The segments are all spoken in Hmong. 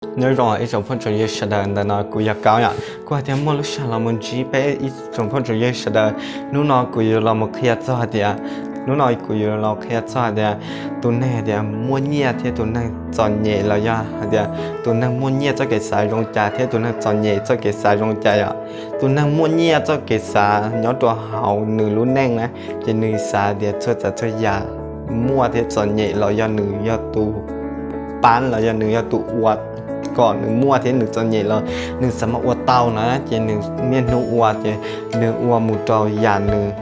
Nyob zoo ib tsoom phooj tsoom ywg sawv daws, ntawm no kuv yog Kaub yom. Kuv hais tias muaj lub sij hawm los mus ntsib peb ib tsoom phooj tsoom ywg sawv daws. Hnub no kuv yuav los mus qhia txog hais tias, hnub no kuv yuav los qhia txog hais tias tus neeg hais tias muaj nyiaj thiab tus neeg txom nyem los yog hais tias tus neeg muaj nyiaj txoj kev xav zoo cas thiab tus neeg txom nyem txoj kev xav zoo cas yom. Tus neeg muaj nyiaj txoj kev xav nyob rau hauv nws lub neej na, ces nws xav tias txhua tsav txhua yam muaj thiab txom nyem los yog nws yog tus paab los yog nws yog tus ua kom nws muaj thiab nws txom nyem los nws xav mas ua tau na, ces nws niaj hnub ua ces nws ua mus rau yam nws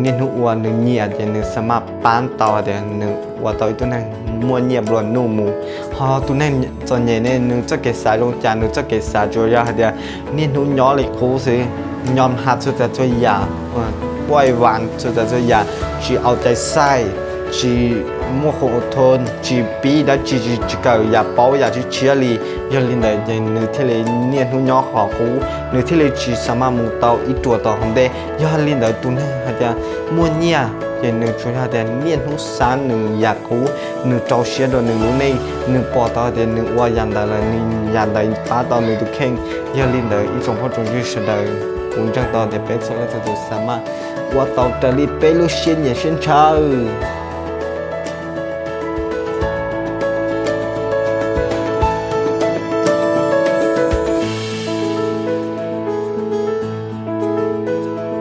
niaj hnub ua nws nyiam ces nws xav mas paab tau tias nws ua tau ib tug neeg muaj nyiaj nplua nuj mus. Ho tus neeg txom nyem ne nws txoj kev xav zoo cas, nws txoj kev xav tsuas yog hais tias niaj hnub nyob li qub xwb, nyom has txhua tsav txhua yam, quaj vas txhua tsav txhua yam, tsis au cai xaij, tsis muaj qhov thoo, tsis pib dab tsi, tsis kawm yam paub yam tsis tshiab li. Yog li ntawd ces nws thiaj li niaj hnub nyob qhov qub, nws thiaj li tsis xav mas mus tau ib ruam tom hauv ntej. Yog li ntawd tus neeg hais tias muaj nyiaj ces nws tsuas yog tias niaj hnub xav nws yam qub, nws rau siab rau nws lub neej, nws pom tau tias nws ua yam ntawd lawm nws yam ntawd pab tau nws tus kheej. Yog li ntawd ib tsoom phooj tsoom ywg sawv daws, kuv ntseeg tau tias peb txhua leej txhua tus xav mas ua tau raws li peb lub siab nyiam siab ntshaw.